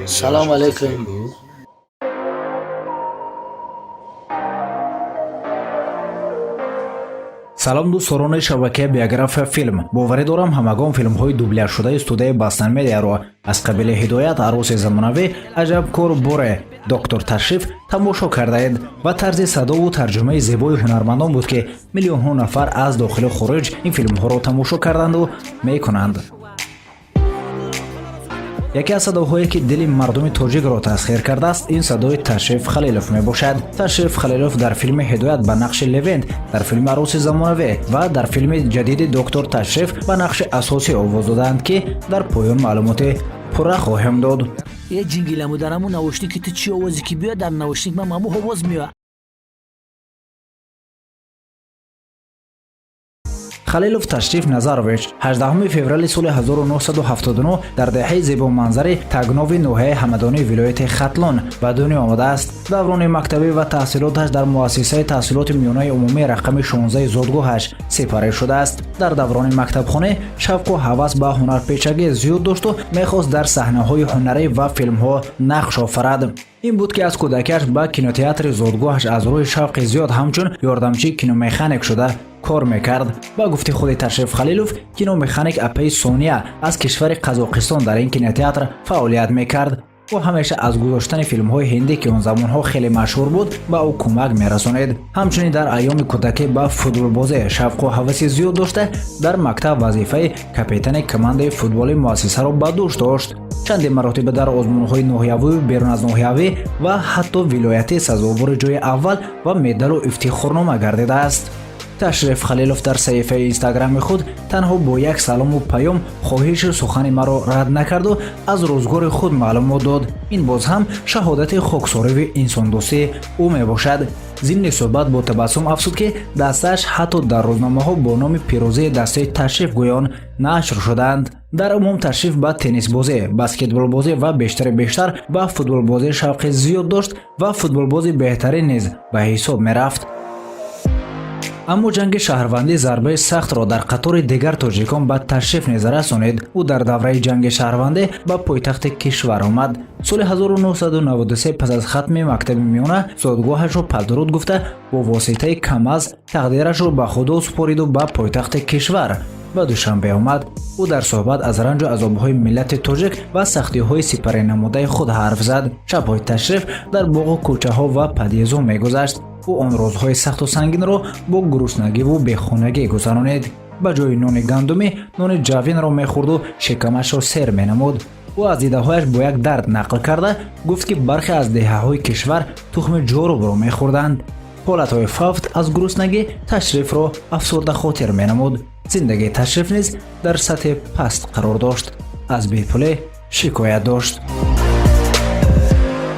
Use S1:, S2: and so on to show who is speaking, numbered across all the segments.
S1: Салом алейкум.
S2: Салом, дӯстдорони шабакаи Биография Филм. Боварӣ дорам, ҳамагон филмҳои дубляжшудаи студияи Бастан Медиаро аз қабили «Ҳидоят», «Арӯси замонавӣ», «Аҷаб кор боре», «Доктор Ташриф» тамошо кардаед ва тарзи садову тарҷумаи зебои ҳунармандон буд, ки миллионҳо нафар аз дохилу хориҷ ин филмҳоро тамошо карданду мекунанд. Яке аз садоҳое, ки дили мардуми тоҷикро тасхир кардааст, ин садои Ташриф Халилов мебошад. Ташриф Халилов дар филми «Ҳидоят» ба нақши Левент, дар филми «Арӯси замонавӣ» ва дар филми ҷадиди «Доктор Ташриф» ба нақши асосӣ овоз додаанд, ки дар поён маълумоти пурра хоҳем дод.
S3: Е ҷингиламу дар ҳамун наушник, ки ту чӣ овозе ки биёяд, дар наушник ман ҳамун овоз меояд.
S2: Халилов Ташриф Назарович 18 феврали соли 1979 дар деҳаи зебоманзари Тагнови ноҳияи Ҳамадонии вилояти Хатлон ба дунё омадааст. Даврони мактабӣ ва таҳсилоташ дар муассисаи таҳсилоти миёнаи умумии рақами 16 зодгоҳаш сипарӣ шудааст. Дар даврони мактабхонӣ шавқу ҳавас ба ҳунарпешагӣ зиёд дошту мехост дар саҳнаҳои ҳунарӣ ва филмҳо нақш офарад. Ин буд, ки аз кӯдакиаш ба кинотеатри зодгоҳаш аз рӯи шавқи зиёд ҳамчун ёрдамчии киномеханик шуда кор мекард. Ба гуфти худи Ташриф Халилов, киномеханик апаи Сония аз кишвари Қазоқистон дар ин кинотеатр фаъолият мекард. Ӯ ҳамеша аз гузоштани филмҳои ҳиндӣ, ки он замонҳо хеле машҳур буд, ба ӯ кӯмак мерасонид. Ҳамчунин дар айёми кӯдакӣ ба футболбозӣ шавқу ҳаваси зиёд дошта, дар мактаб вазифаи капитани командаи футболи муассисаро ба дӯш дошт. Чанде маротиба дар озмунҳои ноҳиявию берун аз ноҳиявӣ ва ҳатто вилоятӣ сазовори ҷои аввал ва медалу ифтихорнома гардидааст. Ташриф Халилов дар саҳифаи Инстаграми худ танҳо бо як салому паём хоҳишу сухани маро рад накарду аз рӯзгори худ маълумот дод. Ин боз ҳам шаҳодати хоксориву инсондӯстии ӯ мебошад. Зимни суҳбат бо табассум афзуд, ки дастааш ҳатто дар рӯзномаҳо бо номи пирӯзии дастаи Ташриф гӯён нашр шудаанд. Дар умум Ташриф ба теннисбозӣ, баскетболбозӣ ва бештари бештар ба футболбозӣ шавқи зиёд дошт ва футболбози беҳтарин низ ба ҳисоб мерафт. Аммо ҷанги шаҳрвандӣ зарбаи сахтро дар қатори дигар тоҷикон ба Ташриф низ расонид. Ӯ дар давраи ҷанги шаҳрвандӣ ба пойтахти кишвар омад. Соли 1993 пас аз хатми мактаби миёна зодгоҳашро падруд гуфта, бо воситаи КамАЗ тақдирашро ба Худо супориду ба пойтахти кишвар, ба Душанбе омад. Ӯ дар суҳбат аз ранҷу азобҳои миллати тоҷик ва сахтиҳои сипаринамудаи худ ҳарф зад. Шабҳои Ташриф дар боғу кӯчаҳо ва подъездҳо мегузашт. Ӯ он рӯзҳои сахту сангинро бо гуруснагиву бехонагӣ гузаронид. Ба ҷои нони гандумӣ нони ҷавинро мехӯрду шикамашро сер менамуд. Ӯ аз дидаҳояш бо як дард нақл карда гуфт, ки бархе аз деҳаҳои кишвар тухми ҷорубро мехӯрданд. Ҳолатҳои фавт аз гуруснагӣ Ташрифро афсурдахотир менамуд. Зиндагии Ташриф низ дар сатҳи паст қарор дошт, аз бепулӣ шикоят дошт.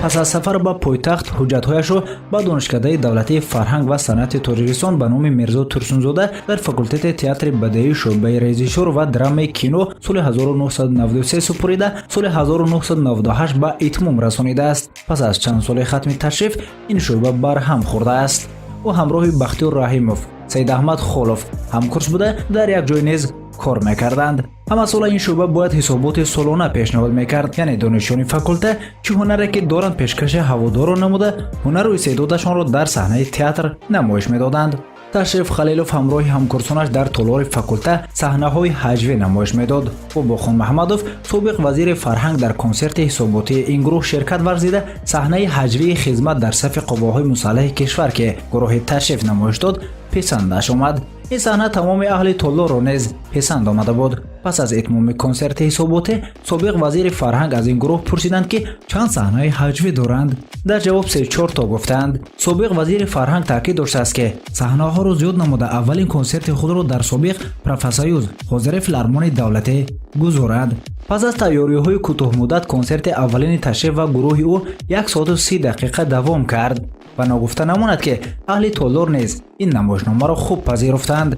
S2: Пас аз сафар ба пойтахт ҳуҷҷатҳояшро ба Донишкадаи давлатии фарҳанг ва санъати Тоҷикистон ба номи Мирзо Турсунзода дар факултети театри бадеӣ, шӯъбаи режиссёр ва драмаи кино соли 1993 супорида, соли 1998 ба итмом расонидааст. Пас аз чанд соли хатми Ташриф ин шӯъба барҳам хӯрдааст. Ӯ ҳамроҳи Бахтиёр Раҳимов, Саидаҳмад Холов ҳамкурс буда, дар як ҷой низ кор мекарданд. Ҳамасола ин шӯъба бояд ҳисоботи солона пешниҳод мекард, яъне донишҷӯёни факулта чӣ ҳунаре ки доранд, пешкаши ҳаводорон намуда, ҳунару истеъдодашонро дар саҳнаи театр намоиш медоданд. Ташриф Халилов ҳамроҳи ҳамкурсонаш дар толори факулта саҳнаҳои ҳаҷвӣ намоиш медод. Бобохон Маҳмадов, собиқ вазири фарҳанг, дар консерти ҳисоботии ин гурӯҳ ширкат варзида, саҳнаи ҳаҷвии «Хизмат дар сафи қувваҳои мусаллаҳи кишвар», ки гурӯҳи Ташриф намоиш дод, писандаш омад. Ин саҳна тамоми аҳли толорро низ писанд омада буд. Пас аз итмоми консерти ҳисоботӣ собиқ вазири фарҳанг аз ин гурӯҳ пурсиданд, ки чанд саҳнаи ҳаҷвӣ доранд. Дар ҷавоб се-чорто гуфтанд. Собиқ вазири фарҳанг таъкид доштааст, ки саҳнаҳоро зиёд намуда, аввалин консерти худро дар собиқ профсоюз, ҳозири филармонии давлатӣ, гузорад. Пас аз тайёриҳои кӯтоҳмуддат консерти аввалини Ташриф ва гурӯҳи ӯ 1 соату 30 дақиқа давом кард ва ногуфта намонад, ки аҳли толор низ ин намоишномаро хуб пазируфтанд.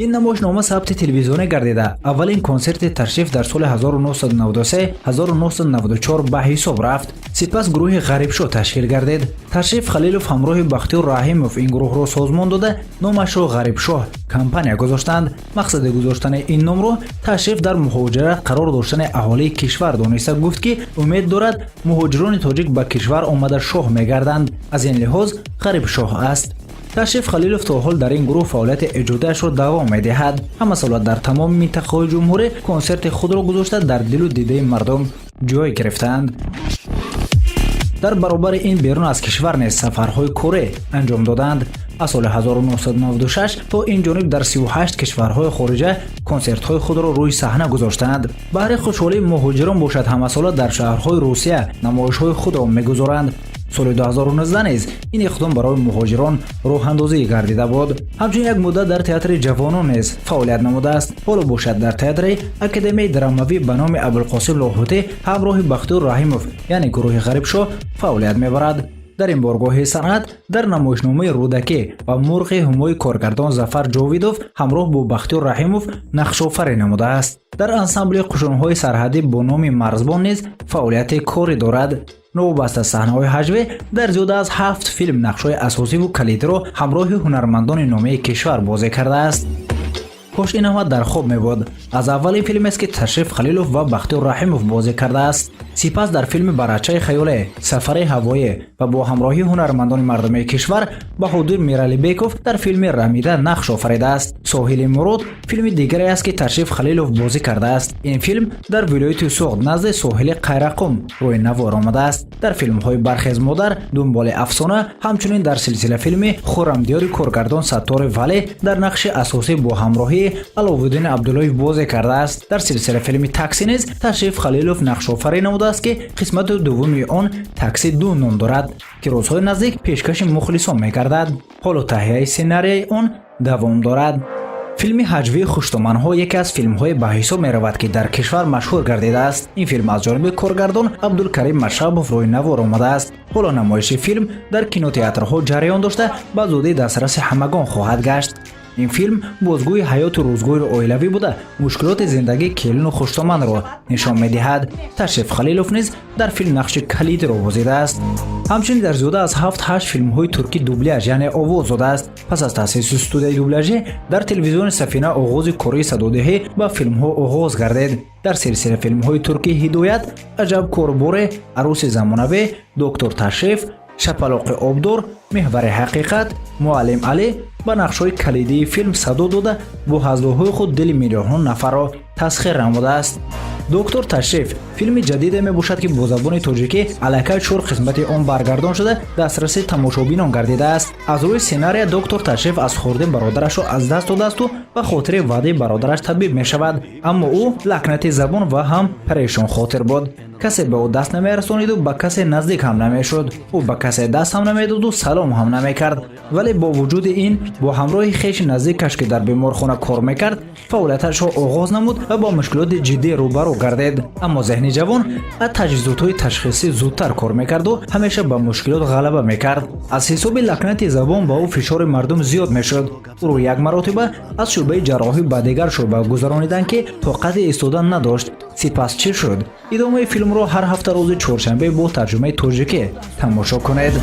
S2: Ин намоишнома сабти телевизионӣ гардида, аввалин консерти Ташриф дар соли 1993-1994 ба ҳисоб рафт. Сипас гурӯҳи Ғарибшоҳ ташкил гардид. Ташриф Халилов ҳамроҳи Бахтиёр Раҳимов ин гурӯҳро созмон дода, номашро Ғарибшоҳ компания гузоштанд. Мақсади гузоштани ин номро Ташриф дар муҳоҷират қарор доштани аҳолии кишвар дониста, гуфт, ки умед дорад, муҳоҷирони тоҷик ба кишвар омада, шоҳ мегарданд, аз ин лиҳоз Ғарибшоҳ аст. Ташриф Халилов то ҳол дар ин гурӯҳ фаъолияти эҷодиашро давом медиҳад. Ҳамасола дар тамоми минтақаҳои ҷумҳурӣ консерти худро гузошта, дар дилу дидаи мардум ҷой гирифтаанд. Дар баробари ин, берун аз кишвар низ сафарҳои корӣ анҷом додаанд. Аз соли 1996 то ин ҷониб дар 38 кишварҳои хориҷа консертҳои худро рӯи саҳна гузоштаанд. Баҳри хушҳолии муҳоҷирон бошад, ҳамасола дар шаҳрҳои Русия намоишҳои худро мегузоранд. Соли 2019 низ ин иқдом барои муҳоҷирон роҳандозӣ гардида буд. Ҳамчунин як муддат дар Театри ҷавонон низ фаъолият намудааст. Ҳоло бошад, дар Театри Академияи драмавӣ ба номи Абулқосим Лоҳутӣ ҳамроҳи Бахтиёр Раҳимов, яъне гурӯҳи Ғарибшоҳ, фаъолият мебарад. Дар ин боргоҳи санъат дар намоишномаи «Рӯдакӣ ва мурғи ҳумои» коргардон Зафар Ҷовидов ҳамроҳ бо Бахтиёр Раҳимов нақшофарӣ намудааст. Дар ансамбли қушунҳои сарҳадӣ бо номи Марзбон низ фаъолияти корӣ дорад. Новобаста саҳнаҳои ҳаҷве, дар зиёда аз ҳафт филм нақшҳои асосиву калидиро ҳамроҳи ҳунармандони номии кишвар бозӣ кардааст. «Кош ин ҳама дар хоб мебуд» аз аввалин филмест, ки Ташриф Халилов ва Бахтиёр Раҳимов бозӣ кардааст. Сипас дар филми «Барачаи хаёле», «Сафари ҳавоӣ» ва бо ҳамроҳии ҳунармандони мардумии кишвар Баҳодур Миралибеков дар филми «Рамида» нақш офаридааст. «Соҳили мурод» филми дигаре аст, ки Ташриф Халилов бозӣ кардааст. Ин филм дар вилояти Суғд, назди соҳили Қайрақум рӯи навор омадааст. Дар филмҳои «Бархез, модар», «Дунболи афсона», ҳамчунин дар силсила филми «Хуррамдиёри» коргардон Саттори Вале дар нақши асосӣ бо ҳамроҳии Аловуддин Абдуллоев бозӣ кардааст. Дар силсила филми «Такси» низ Ташриф Халилов нақшофарӣ намудааст, ки қисмати дуввуми он «Такси 2» ном дорад, ки рӯзҳои наздик пешкаши мухлисон мегардад. Ҳоло таҳияи сценарияи он давом дорад. Филми ҳаҷвии «Хуштоманҳо» яке аз филмҳое ба ҳисоб меравад, ки дар кишвар машҳур гардидааст. Ин филм аз ҷониби коргардон Абдулкарим Машрабов рӯи навор омадааст. Ҳоло намоиши филм дар кинотеатрҳо ҷараён дошта, ба зудӣ дастраси ҳамагон хоҳад гашт. Ин филм бозгӯи ҳаёту рӯзгори оилавӣ буда, мушкилоти зиндагии келину хуштоманро нишон медиҳад. Ташриф Халилов низ дар филм нақши калидиро бозидааст. Ҳамчунин дар зиёда аз 7-ҳашт филмҳои туркӣ дубляж, яъне овоз додааст. Пас аз таъсиси студияи дубляжӣ дар телевизиони Сафина оғози кории садодиҳӣ ба филмҳо оғоз гардид. Дар силсила филмҳои туркӣ «Ҳидоят», «Аҷаб корборе», «Арӯси замонавӣ», «Доктор Ташриф», «Шапалоқи обдор», «Меҳвари ҳақиқат», «Муаллим Алӣ» ба нақшҳои калидии филм садо дода, бо ҳазлуҳои худ дили миллионҳо нафарро тасхир намудааст. «Доктор Ташриф» филми ҷадиде мебошад, ки бо забони тоҷикӣ аллакай чор қисмати он баргардон шуда, дастраси тамошобинон гардидааст. Аз рӯи сценария, доктор Ташриф аз хурдӣ бародарашро аз даст додаасту ба хотири ваъдаи бародараш табиб мешавад. Аммо ӯ лакнати забон ва ҳам парешонхотир буд. Касе ба ӯ даст намерасониду ба касе наздик ҳам намешуд. Ӯ ба касе даст ҳам намедоду салом ҳам намекард. Вале бо вуҷуди ин, бо ҳамроҳи хеши наздикаш, ки дар беморхона кор мекард, фаъолияташро оғоз намуд ва бо мушкилоти ҷиддӣ рӯбарӯ гардид. Аммо зеҳни ҷавон аз таҷҳизотҳои ташхисӣ зудтар кор мекарду ҳамеша ба мушкилот ғалаба мекард. Аз ҳисоби лакнати забон ба ӯ фишори мардум зиёд мешуд. Ӯро як маротиба аз шӯъбаи ҷарроҳӣ ба дигар шӯъба гузарониданд, ки тоқати истодан надошт. Сипас чӣ шуд? Идомаи филмро ҳар ҳафта рӯзи чоршанбе бо тарҷумаи тоҷикӣ тамошо кунед.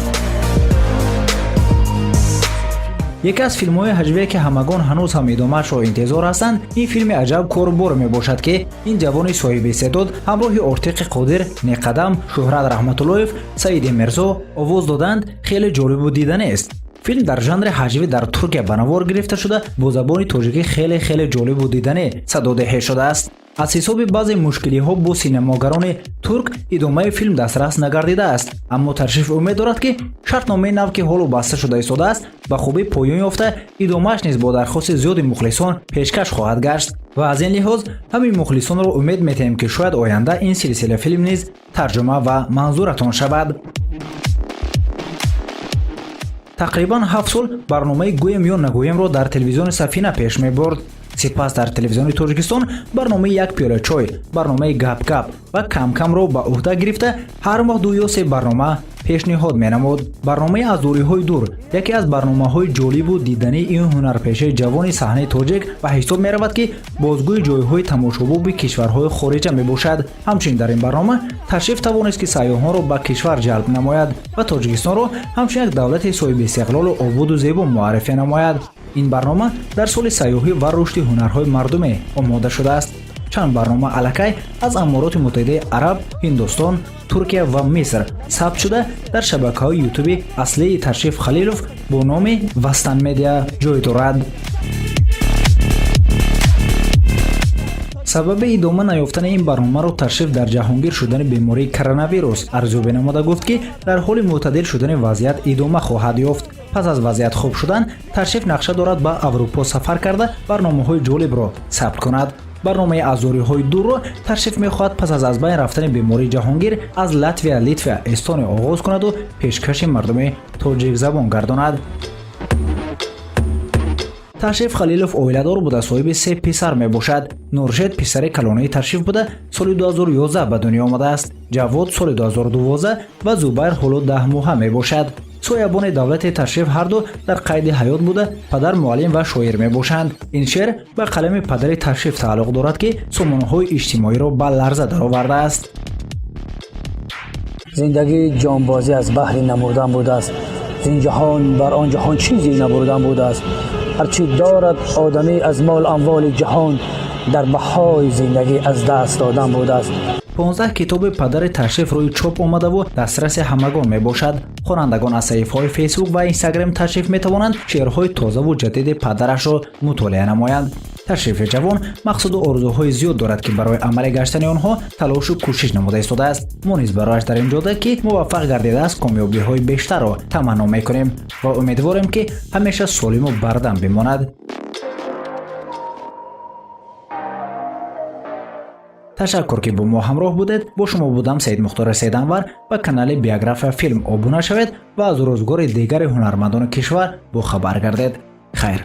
S2: Яке аз филмҳои ҳаҷвие, ки ҳамагон ҳанӯз ҳам идомаашро интизор ҳастанд, ин филми «Аҷаб корбор» мебошад, ки ин ҷавони соҳиби истеъдод ҳамроҳи Ортиқи Қодир, Неқадам, Шӯҳрат Раҳматуллоев, Саиди Мирзо овоз доданд, хеле ҷолибу диданист. Филм дар жанри ҳаҷвӣ дар Туркия ба навор гирифта шуда, бо забони тоҷикӣ хеле хеле ҷолибу диданӣ садодиҳӣ шудааст. Аз ҳисоби баъзе мушкилиҳо бо синемогарони турк идомаи филм дастрас нагардидааст. Аммо Ташриф умед дорад, ки шартномаи нав, ки ҳоло баста шуда истодааст, ба хубӣ поён ёфта, идомааш низ бо дархости зиёди мухлисон пешкаш хоҳад гашт. Ва аз ин лиҳоз ҳамин мухлисонро умед метаҳем, ки шояд оянда ин силсила филм низ тарҷума ва манзуратон шавад. Тақрибан 7 сол барномаи «Гӯем ё нагӯемро» дар телевизиони Сафина пеш мебурд. Сипас дар телевизиони Тоҷикистон барномаи «Як пиёла чой», барномаи «Гап-гап» ва «Камкамро» ба ӯҳда гирифта, ҳар моҳ ду ё се барнома пешниҳод менамуд. Барномаи «Аз дуриҳои дур» яке аз барномаҳои ҷолибу дидании ин ҳунарпешаи ҷавони саҳнаи тоҷик ба ҳисоб меравад, ки бозгӯи ҷойҳои тамошобоби кишварҳои хориҷа мебошад. Ҳамчунин дар ин барнома Ташриф тавонист, ки сайёҳонро ба кишвар ҷалб намояд ва Тоҷикистонро ҳамчун як давлати соҳибистиқлолу ободу зебо муаррифӣ намояд. Ин барнома дар соли сайёҳӣ ва рушди ҳунарҳои мардумӣ омода шудааст. Чанд барнома аллакай аз Амороти Муттаҳидаи Араб, Ҳиндустон, Туркия ва Миср сабт шуда, дар шабакаҳои Ютуби аслии Ташриф Халилов бо номи «Вастан Медиа» ҷой дорад. Сабаби идома наёфтани ин барномаро Ташриф дар ҷаҳонгир шудани бемории коронавирус арзёбӣ намуда, гуфт, ки дар ҳоли мӯътадил шудани вазъият идома хоҳад ёфт. Пас аз вазъият хуб шудан, Ташриф нақша дорад ба Аврупо сафар карда, барномаҳои ҷолибро сабт кунад. Барномаи «Аз дуриҳои дурро» Ташриф мехоҳад пас аз байн рафтани бемории ҷаҳонгир аз Латвия, Литва, Эстония оғоз кунаду пешкаши мардуми тоҷикзабон гардонад. Ташриф Халилов оиладор буда, соҳиби се писар мебошад. Нуршед писари калонии Ташриф буда, соли 2011 ба дунё омадааст. Ҷавод соли 2012 ва Зубайр ҳоло 10 моҳа мебошад. Соябони давлати Ташриф ҳарду дар қайди ҳаёт буда, падар муаллим ва шоир мебошанд. Ин шеър ба қалами падари Ташриф тааллуқ дорад, ки сомонаҳои иҷтимоиро ба ларза даровардааст.
S3: Зиндагӣ ҷонбозӣ аз баҳри намурдан будааст, зин ҷаҳон бар он ҷаҳон чизе набурдан будааст. Ҳарчи дорад одамӣ аз мол амволи ҷаҳон, дар баҳои зиндагӣ аз даст додан будааст.
S2: 15 китоби падари Ташриф рӯи чоп омадаву дастраси ҳамагон мебошад. Хонандагон аз саҳифаҳои Фейсбук ва Инстаграм Ташриф метавонанд шеърҳои тозаву ҷадиди падарашро мутолиа намоянд. Ташрифи ҷавон мақсаду орзуҳои зиёд дорад, ки барои амалӣ гаштани онҳо талошу кӯшиш намуда истодааст. Мо низ барояш дар ин ҷода, ки муваффақ гардидааст, комёбиҳои бештарро таманно мекунем ва умедворем, ки ҳамеша солиму бардам бимонад. Ташаккур, ки бо мо ҳамроҳ будед. Бо шумо будам Саидмухтори Саиданвар. Ба канали Биография Филм обуна шавед ва аз рӯзгори дигари ҳунармандони кишвар бохабар гардед. Хайр.